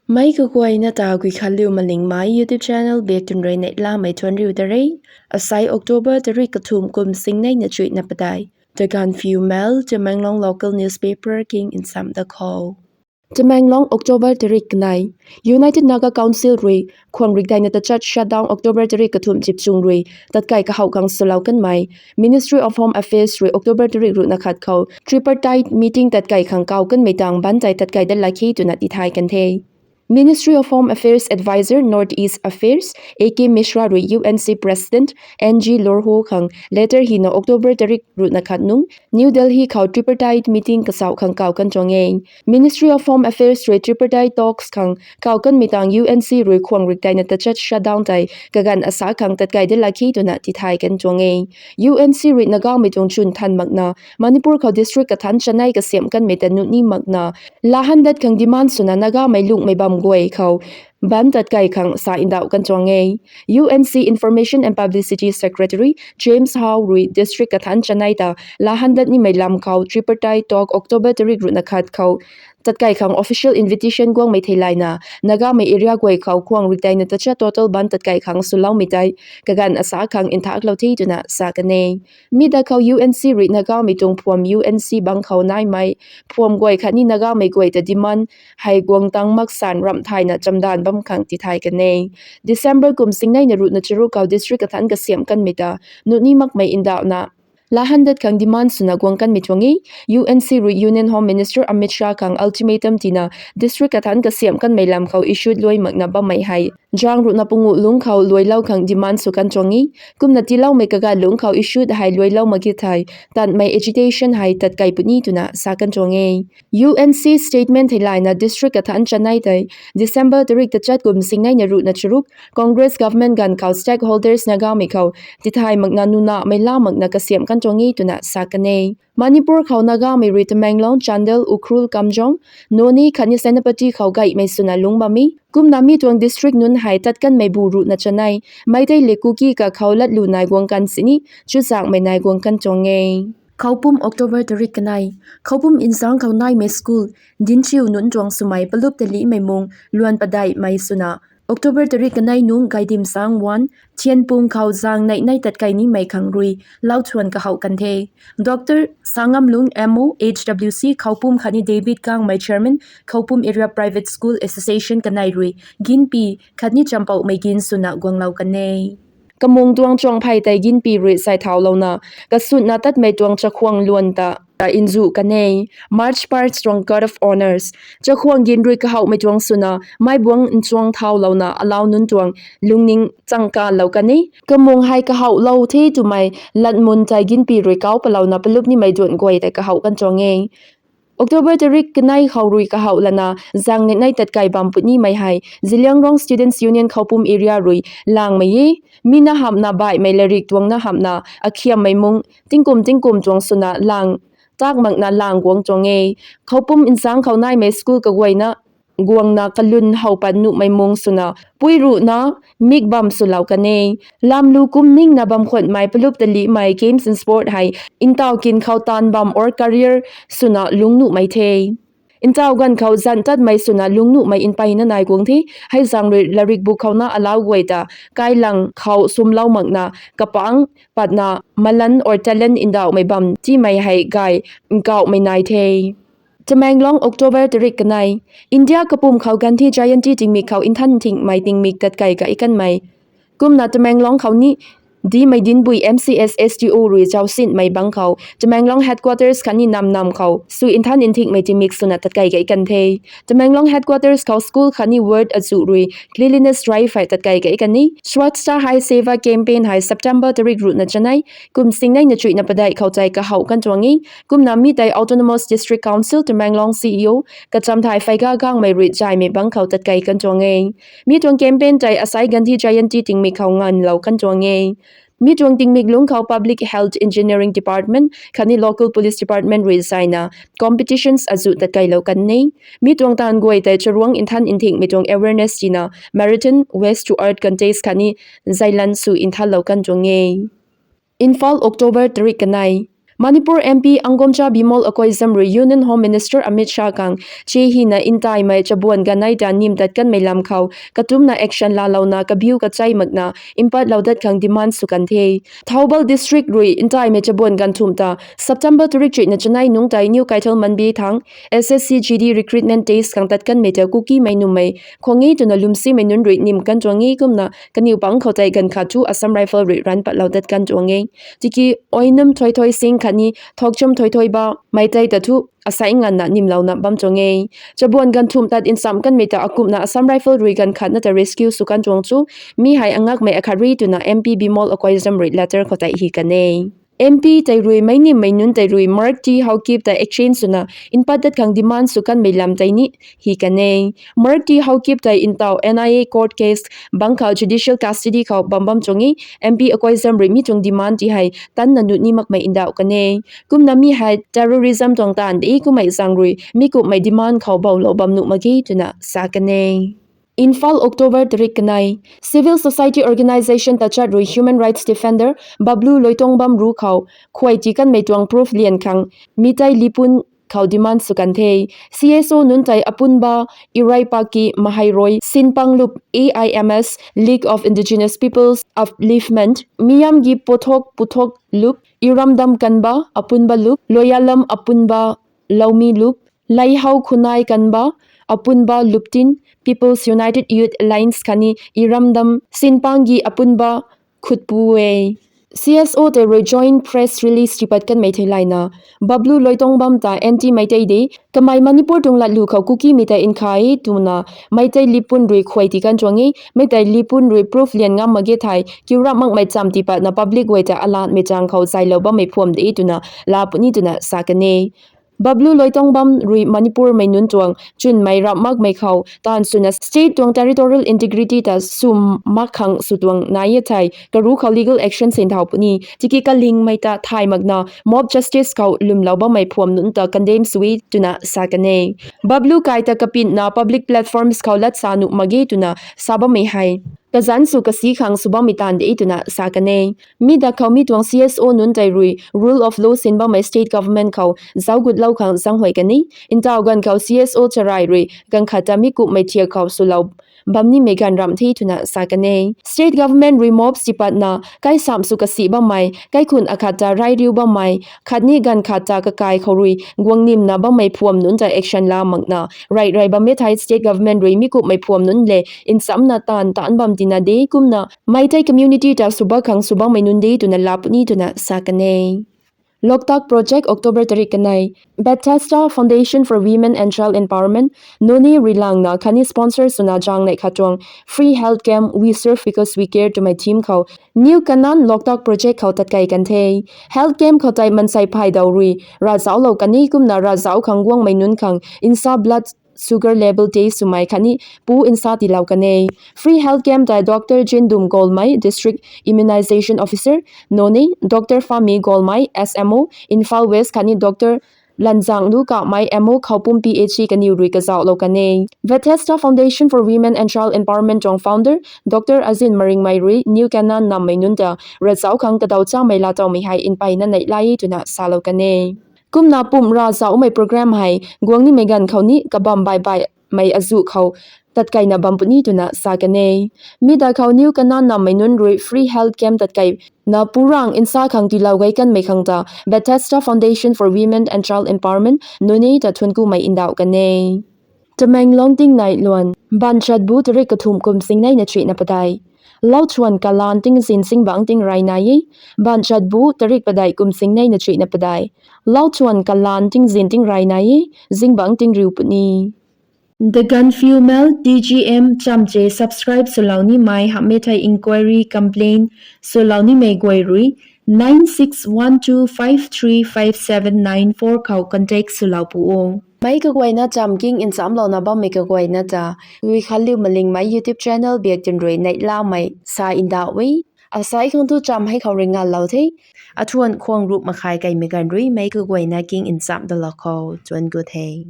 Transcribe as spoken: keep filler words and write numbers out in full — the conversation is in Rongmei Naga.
Mei kaguayna ta Guikhanliu Malingmei YouTube channel biak tun rui neihlamei thuanriu ta re. Asai October tarik kathumh kum singneina chuihna padeih. The Gaanphiu Mail, Tamenglong local newspaper king nsam da khou. Tamenglong, October tarik kanei. United Naga Council rui khuang rikdeina tachat shutdown October tarik kathumh chipchung rui tatkai kahouh khang swlou kanmei. Ministry of Home Affairs rui October tarik ruhna khat khou tripartite meeting tatkai khang kau kanmei tang ban tei tatkai dat lak khe twna tithay kan the. Ministry of Home Affairs Advisor North East Affairs, A K Mishra rui U N C President N G Lorho khang letter hina October tarik ruhna khat nung New Delhi khou tripartite meeting kasauh khang kau kan tuang e. Ministry of Home Affairs rui tripartite talks khang kau kanmei tang U N C rui khuang rikdeina tachat shutdown tei kaganv asa khang tatkai dat lak khe twna tithay kan tuang e. U N C rui Nagamei tuang chwn than makna Manipur khou district kathanc chanei kasiamh kanmei ta nuh ni makna lahan dat khang demand swna Nagamei lunghmei bam guay khou ban tatkai khang sa ndauh kan tuang e. U N C Information and Publicity Secretary James Howe rui district kathanc chanei ta lahan dat nimei lam khou tripartite talk October tarik ruhna khat khou tatkai khang official invitation guangmei theilayna Nagamei area guay khou khuang rikdeina tachat total ban tatkai khang swloumei tei kaganv asa khang nthaklou the twna sa kan e. Mi dat khou U N C rui Nagamei tuang phuam U N C bang khou naimei phuam guay khatni Nagamei guay ta demand hei guang tang maksan ramh thayna chamdan bam khang tithay kan e. December kum singneina ruhna charuk khou district kathanc kasiamh kanmei ta nuh ni makmei ndauhna lahan dat khang demand swna guang kanmei tuang e. U N C rui Union Home Minister Amit Shah khang ultimatum tina district kathanc kasiamh kanmei lam khou issue luai makna bammei hei zaeng ruhna pungu lungc khou luailou khang demand sw kan tuang e. Kumna tiiloumei kaganv lungc khou issue hei luailou mak ki thei tanmei agitation hei tatkai puni twna sa kan tuang e. U N C statement theilayna district kathanc chanei tei December tarik tachat kum singneina ruhna charuk Congress government ganv khou stakeholders Nagamei khou tithay makna nunamei la makna kasiamh kan tuang e twna sa kan e. Manipur khou Nagamei rui Tamenglong, Chandel, Ukhrul, Kamjong, Noney khatni Senapati khou gaymei swna lungc bam e. Kumna mi tuang district nunc hei tat kanmei bu ruhna chanei Meitei le Kuki kakhou latlu nai guang kan sini chuzaenghmei nai guang kan tuang e. Khoupum, October tarik kanei. Khoupum nchangc khou naimei school dinchiu nunc tuang swmei palup talihmei mung luan padeihmei swna October tarik kanei nung Gaidimsang one Thianpung khou zaeng neih nei tatkai nimei khang rui lau thuan kahouh kan the. Doctor Sangamlung M O H W C Khoupum khatni David Kangmei Chairman Khoupum Area Private School Association kanei rui ginpi khatni champouhmei gin swna guanglou kan e. Kamung tuang chuang phey tei ginpi rui sai thaulouna kasutna tatmei tuang chakhwang luan ta nzu kan e. March past tuang court of honours chakhwang gin rui kahouhmei tuang swna meibuang nchuang thaulouna alau nunc tuang lungning changkalou kan e. Kamung hei kahouhlou the twmei latmun tei ginpi rui kau palouna palup nimei duan guay tei kahouh kan tuang e. October tarik kanei khou rui kahouh lana zaeng neih nei tatkai bam punimei hei Zeliangrong Students Union Khoupum area rui langmei e. Mi na hamhna baihmei larik tuang na hamhna akhiammei mung tingkum tingkum tuang swna lang tak makna lang guang tuang e. Khoupum nchangc khou naimei school kaguayna guangna kalun how pat nuhmei mung swna pui ruhna mik bam swlou kan e. Lamlu kum ningna bam khwanmei palup talihmei games and sport hei ntaw kin khou taanv bam or career swna lungc nuhmei the. Ntaw ganv khou zanc tatmei swna lungc nuhmei npeyna nai guang the. Hei zaeng rui larik bu khouna alau guay ta kailang khou sumlou makna kapangc patna malan or talent ndauhmei bam tiimei hei gay nkauhmei nai the. Tamenglong, October tarik kanei. India kapum khou Gandhi Jayanti tingmik khou nthan nthingmei tingmik tatkai kai kanmei. Kumna Tamenglong khou ni Dimei Dinbui M C S S D O rui zausinmei bang khou Tamenglong headquarters khatni nam nam khou sui nthan nthingmei tingmik swna tatkai kai kan the. Tamenglong headquarters khou school khatni ward azuh rui cleanliness drive hei tatkai kai kan e. Swachhata Hi Seva campaign hei September tarik ruhna chanei kum singneina chuihna padeih khou tei kahouh kan tuang e. Kumna mi tei Autonomous District Council Tamenglong C E O Kachamthai Pheiga Gangmei rui zaymei bang khou tatkai kan tuang e. Mi tuang campaign tei asai Gandhi Jayanti tingmik khou nganvlou kan tuang e. Mi tuang tingmik lungc khou Public Health Engineering Department khatni Local Police Department rui zayna competitions azuh tatkailou kan e. Mi tuang taanv guay tei charuang nthan nthingmei tuang awareness tina marathon, waste to art contest khatni zaylan sw nthanlou kan tuang e. Imphal, October tarik kanei. Manipur M P Angomcha Bimol Akoijam rui Union Home Minister Amit Shah khang che hina ntaimei chabuan ganv nei ta nim tat kanmei lam khou katumna action laalouna kabiu kachai makna mpatlou dat khang demand sw kan the. Thoubal District rui ntaimei chabuan ganv thumh ta September tarik chuihna chanei nungc tei New Keithel Manbij thang S S C G D recruitment test khang tat kanmei ta Kukimei nummei khwang e twna lwmsimei nunc rui nim kan tuang e. Kumna kaniw pang khou tei ganv khat thu Assam Rifle rui ranv patlou dat kan tuang e. Tiki Oinam Thoithoi Singh khatni Thokcham Thoithoi ba mei tei ta thu asai nganvna nimlouna bam tuang e. Chabuan ganv thumh tat nchamh kanmei ta akumhna Assam Rifle rui ganv khatna ta rescue sw kan tuang chu mi hei angakmei akhat ri twna M P Bimol Akoijam rui letter khou tei hi kan e. M P tei rui meic nimmei nunc tei rui Mark T Haokip tei exchange swna npat dat khang demand sw kanmei lam tei ni hi kan e. Mark T Haokip tei ntaw N I A court case bang khou judicial custody khou bam bam tuang e. M P Akoijam rui mi tuang demand ti hei tanna nut ni makmei ndauh kan e. Kumna mi hei terrorism tuang taanv de kummei zaeng rui mi kumhmei demand khou bowlou bam nuh mak ge twna sa kan e. Imphal, October tarik kanei. Civil society organisation tachat rui human rights defender Bablu Loitongbam ruc khou khuay tii kanmei tuang proof lian khang Meitei Lipun khou demand sw kan the. C S O nunc tei Apunba Iraipaki Mahairoi, Sinpang Lup, A I M S, League of Indigenous Peoples Upliftment, Miyamgi Pothok Puthok Lup, Iramdam Kanba Apunba Lup, Loyalam Apunba Loumi Lup, Leihau Khunai Kanba Apunba Luptin, People's United Youth Alliance khatni Iramdam Sinpanggi Apunba Khutpu e. C S O tei rui joint press release tipat kanmei theilayna, Bablu Loitongbam ta anti Meitei de, kamei Manipur tuang latlu khou Kukimei tei nkha e twna Meitei Lipun rui khuay tii kan tuang e. Meitei Lipun rui proof lian ngam mak ge thei kiu rap makmei cham tipatna public guay ta alatmei chang khou zaylou bammei phuam de twna laa puni twna sa kan e. Bablu Loitongbam rui Manipurmei nunc tuang chwnmei rap makmei khou taanv swna state tuang territorial integrity ta sw mak khang sw tuang nai e thei karuc khou legal action sinthau puni. Tiki kalingmei ta thay makna mob justice khou lwmlou bammei phuam nunc ta condemn sw e twna sa kan e. Bablu kai ta kapitna public platforms khou lat sa nuh mak ge twna sa bammei hei kazanc sw kasi khang sw bammei taanv de twna sa kan e. Mi dak khou mi tuang C S O nunc tei rui rule of law sin bammei state government khou zauc gutlou khang zaenghuay kan e. Ntaw ganv khou C S O charai rui ganv khat ta mi kumhmei thiak khou swlou bam nimei ganv ramh the twna sa kan e. State government rui mobs tipatna kai sam sw kasi bammei, kaikhun akhat ta rai riu bammei khatni ganv khat ta kakai khou rui guang nimna bammei phuam nunc ta action laa makna rai rai bam e thei state government rui mi kumhmei phuam nunc le nchamna taanv taanc bam tina de kumna Meitei community ta sw bak khang sw bammei nunc de twna laa puni twna sa kan e. Loktak Project, October tarik kanei. Bethesda Foundation for Women and Child Empowerment, Noney rui langna khatni sponsor swna zaeng neih khat tuang free health camp We Serve Because We Care twmei theme khou New Canaan Loktak Project khou tatkei kan the. Health camp khou tei mansei phay daw rui ravzauclou kan e kumna ravzauc khang guangmei nunc khang nsa, blood sugar level test swmei khatni pu nsa tiilou kan e. Free health camp tei Doctor Jindum Golmei, District Immunization Officer, Noney, Doctor Fami Golmei, S M O, Imphal West khatni Doctor Lanzanglu Kamei, M O, Khoupum P H C kaniw rui kazauhlou kan e. Bethesda Foundation for Women and Child Empowerment tuang founder Doctor Azin Maringmei rui New Canaan nammei nunc ta ravzauc khang kadaw chamei laatowmei hei mpeyna neihlai e twna salou kan e. Kumna pumh ravzaucmei program hei guang nimei ganv khou ni kabam baih baihmei azuh khou tatkeina bam puni twna sa kan e. Mi dai khou New Canaan nammei nunc rui free health camp tatkeina purang nsa khang tiilou gay kanmei khang ta Bethesda Foundation for Women and Child Empowerment, Noney ta thuanckumei ndauh kan e. Tamenglong tingnai luan, banchatbu tarik kathumh kum singneina chuihna padeih. Lauthuan kalan tingzin zingbangc tingrey nai e, banchatbu tarik padeih kum singneina chuihna padeih. Lauthuan kalan tingzin tingrey nai e, zingbangc tingriu puni. The Gaanphiu Mail, T G M, chamche subscribe swlou nimei hamhmei thei inquiry, complaint swlou nimei guay rui nine six one two five three five seven nine four khou contact swlou pu o. Meic kaguayna chamv king nchamlouna bammei kaguayna ta Guikhanliu Malingmei YouTube channel biak twn rui neihlamei sa ndauh e. Asai khang thu chamv hei khou rui nganlou the. Athuan khwang rup makhai kaimei ganv rui meic kaguayna king nchamh dalou khou thuanc ku the.